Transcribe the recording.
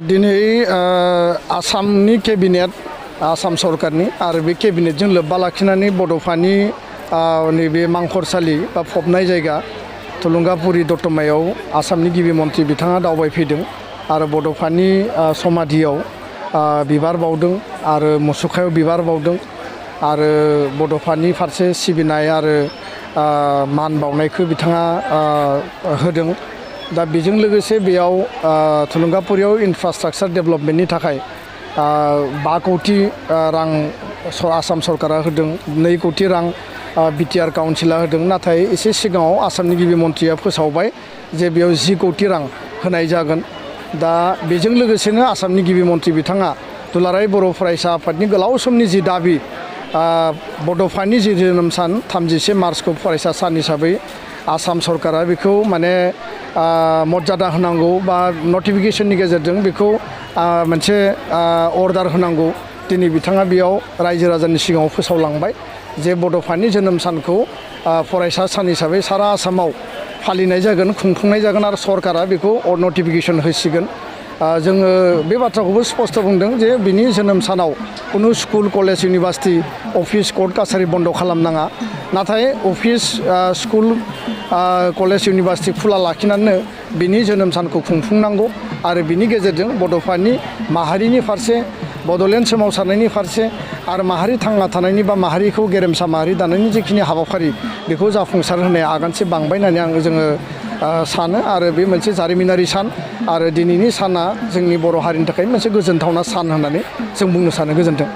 दिनै आसामनि केबिनेट आसाम सरकारनि आरो बे केबिनेटजों लोब्बा लाखिनानै बड'फानि नैबे मांखरसालि बा फबनाय जायगा थुलुंगापुरि दतमायाव आसामनि गिबि मन्थ्रि बिथाङा दावबायफैदों आरो बड'फानि समाधियाव बिबार बावदों आरो मुसुखायाव बिबार बावदों आरो बड'फानि फारसे सिबिनाय आरो मान बावनायखौ बिथाङा होदों। दा बेजों लोगोसे बेयाव थुलुंगापुरियाव इनफ्रास्ट्राक्चार डेभेलपमेन्टनि थाखाय 5 कौटि रां आसाम सरकारा होदों, 2 कौटि रां बिटिआर काउन्सिला होदों। नाथाय एसे सिगाङाव आसामनि गिबि मन्थ्रिया फोसावबाय जे बेयाव 10 कौटि रां होनाय जागोन। दा बेजों लोगोसेनो आसामनि गिबि मन्थ्रि बिथाङा दुलाराय बर' फरायसा आफादनि गोलाव समनि जि दाबि बड'फानि जि जोनोम सान 31 मार्चखौ फरायसा सान हिसाबै आसाम सरकारा बेखौ माने मर्यादा होनांगौ बा नटिफिकेशननि गेजेरजों बेखौ मोनसे अर्डार होनांगौ। दिनै बिथाङा बेयाव रायजो राजानि सिगाङाव फोसावलांबाय जे बड'फानि जोनोम सानखौ फरायसा सान हिसाबै सारा आसामाव फालिनाय जागोन, खुंफुंनाय जागोन आरो सरकारा बेखौ नटिफिकेशन होसिगोन। जोङो बे बाथ्राखौबो स्पष्ट बुंदों जे बिनि जोनोम सानाव कुनु school college university office court कासारि बन्द खालामनाङा, नाथाय अफिस स्कुल कलेज इउनिभार्सिटि खुला लाखिनानै बिनि जोनोम सानखौ खुंफुंनांगौ आरो बिनि गेजेरजों बड'फानि माहारिनि फारसे बड'लेण्ड सोमावसारनायनि फारसे आरो माहारि थांना थानायनि बा माहारिखौ गेरेमसा माहारि दानायनि जिखिनि हाबाफारि बेखौ जाफुंसार होनाया आगानसे बांबाय होननानै जोङो सानो आरो बे मोनसे जारिमिनारि सान आरो दिनैनि साना जोंनि बर' हारिनि थाखाय मोनसे गोजोनथावना सान होननानै जों बुंनो सानो। गोजोन्थों।